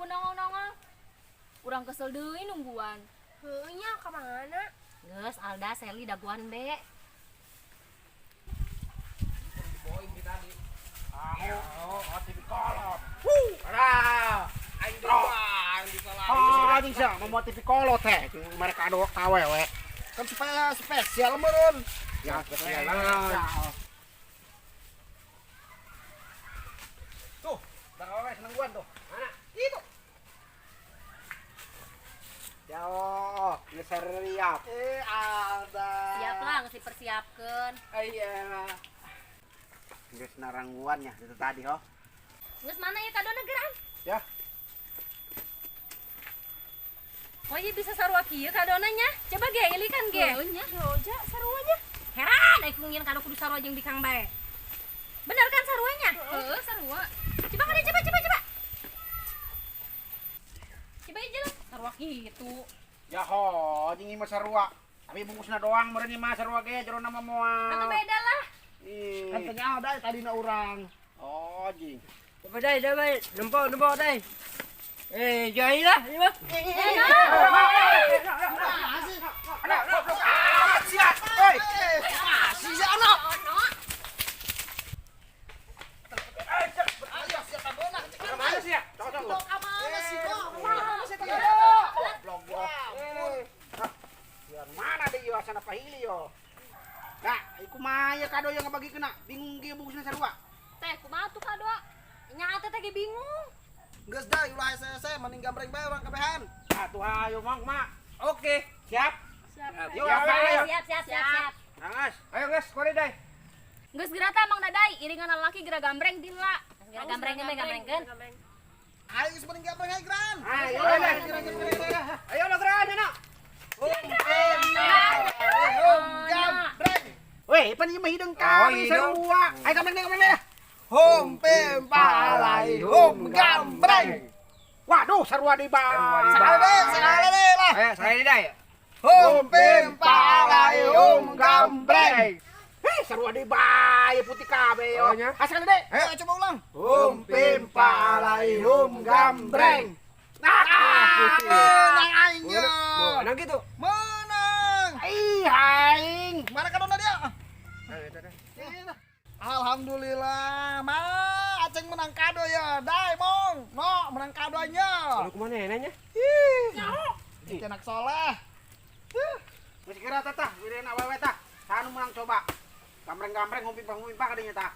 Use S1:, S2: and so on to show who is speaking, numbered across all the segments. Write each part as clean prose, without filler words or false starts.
S1: Euweuh nongol-nongol. Urang kesel deui nungguan.
S2: Heueuh nya, ka mana?
S3: Geus Alda, Seli, daguan be.
S4: Boing di tadi.
S5: Ah, oh, TV kolot.
S4: Alah, aing deui aing disalahin.
S5: Ah, anjing sia, mau TV kolot teh. Mereka ado awewe.
S6: Kan supaya spesial meureun.
S5: Ya, spesial lah. Tuh, dah awewe senengguan tuh.
S4: Mana?
S5: Itu. Ya, oh, geus siap.
S6: Eh, Alda.
S3: Siap lah, geus dipersiapkeun.
S4: Iya.
S5: Geus narangguan ya itu tadi, ho.
S3: Geus mana ya kadona geran?
S5: Ya.
S3: Oh iya bisa sarua kieu kadona nya. Coba ge ili kan ge.
S1: Heueuh nya, roja saruanya.
S3: Heran ai ku ngieun kado kudu sarua jeung bikang bae. Bener kan saruanya?
S1: Heueuh, sarua.
S3: Coba kali, coba coba coba. Coba aja lah sarua kitu.
S5: Ya ho, jeung ieu mah sarua. Tapi bungkusna doang meureun ieu mah sarua ge jerona mah moal.
S3: Atau beda lah.
S5: Ih.
S6: Kan tanya Alda tadi na urang.
S5: Oh, jing.
S4: Coba dai, coba nempo nempo dai. Eh, jai lah, ini mah.
S5: Anak, goblok. Ah, sia. Hei.
S6: Si si anak.
S5: Kemana sih ya? Coba coba.
S6: Ka mana sih kok? Mana sih teh?
S5: Goblok gua. Yang mana deh yo asana pahili yo. Nah, iku mah ya kado yang ngebagi kena. Bingung ge bungkusna sarua.
S3: Teh kumaha tuh kado? Nya teh teh ge bingung.
S6: Geus dah ulah hese-hese mending gambreng bae urang kabehan.
S5: Ah, tuh ayo mang mak.
S4: Oke.
S5: Siap?
S1: Siap.
S5: Yuk, ayo.
S3: Siap siap siap siap.
S5: Angas.
S4: Ayo guys, kore dai.
S1: Geus geura tah Mang Dadai, iringan lalaki geura gambreng dila.
S3: Geura gambrengkeun bae gambrengkeun.
S6: Ayo geus mending gambreng hae geran.
S5: Ayo,
S4: Ayo,
S5: ayo,
S4: ayo. Ayo no geran, ayo.
S6: Hum gambreng.
S5: Weh, pan ieu mah hideung kami
S4: Oh, hideung.
S5: sarua. Ayo gambreng deh, gambreng deh.
S6: Hum pim palai hum gambreng.
S5: Waduh, sarua deui bang.
S6: Sekali deh, sekali deh lah.
S4: Ayo, saya ini dai.
S6: Hum pim palai hum gambreng.
S5: Hei, sarua deui bae putih kabeh yo.
S4: Oh, nya.
S5: Ah, sekali deh.
S6: Ayo coba ulang.
S5: Hum pim palai hum gambreng. Nah,
S6: Menang aing yo.
S4: Menang gitu.
S6: Menang.
S5: ih, aing.
S6: Mana kadona dia? Alhamdulillah, ma, Aceng menang kado ya. Dai, Mong. No, menang kadonya.
S4: Lu kemana ya nanya?
S6: Ih. Anak soleh.
S5: Geus kira tah tah, wireun awewe tah. Saha nu menang coba. Gambreng-gambreng ngumping-ngumping kadinya tah.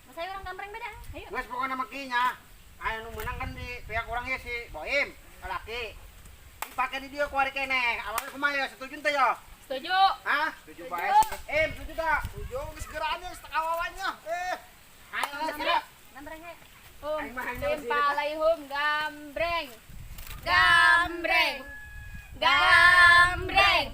S3: Masa urang gambreng beda? Ayo.
S5: Geus pokona mah kieu nya. Aya nu menang kan di pihak urang ye si Boim, lalaki. Dipake di dieu kuari keneh. Awalnya kumaha ya, setuju teh yo?
S1: Setuju.
S5: Hah? Setuju bae. Em, setuju tak?
S6: Setuju geus geraannya geus kawawannya. Eh,
S5: Ayo geus geura.
S3: Gambreng ayo.
S1: Hum
S4: Aing mah hanya
S1: pim
S4: masih
S1: palai hum gambreng. Gambreng. Gambreng.